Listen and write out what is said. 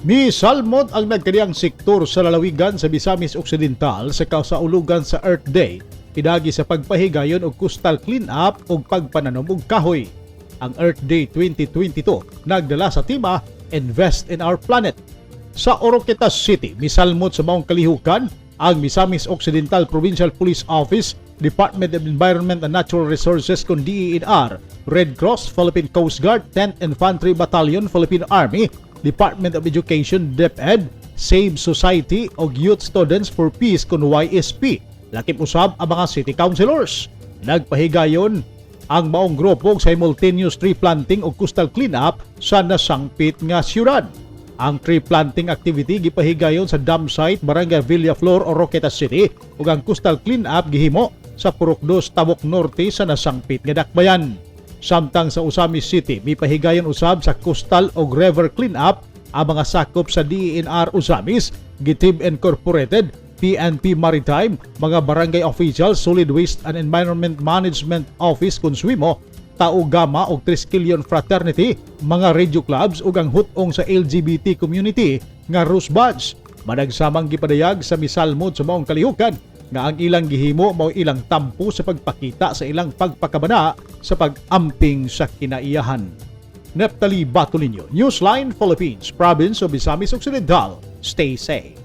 Misalmot ang nagkaniyang sektor sa lalawigan sa Misamis Occidental sa kasaulugan sa Earth Day pidagi sa pagpahigayon og coastal clean-up ug pagpananom og kahoy. Ang Earth Day 2022 nagdala sa tema "Invest in Our Planet." Sa Oroquieta City, misalmot sa maong kalihukan ang Misamis Occidental Provincial Police Office, Department of Environment and Natural Resources kon DENR, Red Cross, Philippine Coast Guard, 10th Infantry Battalion, Philippine Army, Department of Education, DepEd, Save Society ug Youth Students for Peace kon YSP. Lakip usab ang mga city councilors. Nagpahigayon ang maong grupo og simultaneous tree planting ug coastal cleanup sa nasangpit nga syudad. Ang tree planting activity gipahigayon sa dam site, Barangay Villaflor, Oroquieta City, ug ang coastal cleanup gihimo sa Purok Dos, Tabuk Norte sa nasangpit nga dakbayan. Samtang sa Ozamiz City, mipahigayon usab sa coastal ug river cleanup ang mga sakop sa DENR Ozamiz, Gitib Incorporated, PNP Maritime, mga barangay officials, Solid Waste and Environment Management Office kun SWEMO, Tau Gamma ug Triskelion Fraternity, mga radio clubs ug ang hut-ong sa LGBT community nga Rosebuds. Managsamang gipadayag sa misalmod sa maong kalihukan nga ang ilang gihimo mao ilang tampo sa pagpakita sa ilang pagpakabana sa pag-amping sa kinaiyahan. Neptali Batolinio, Newsline Philippines, Province of Misamis Occidental. Stay safe.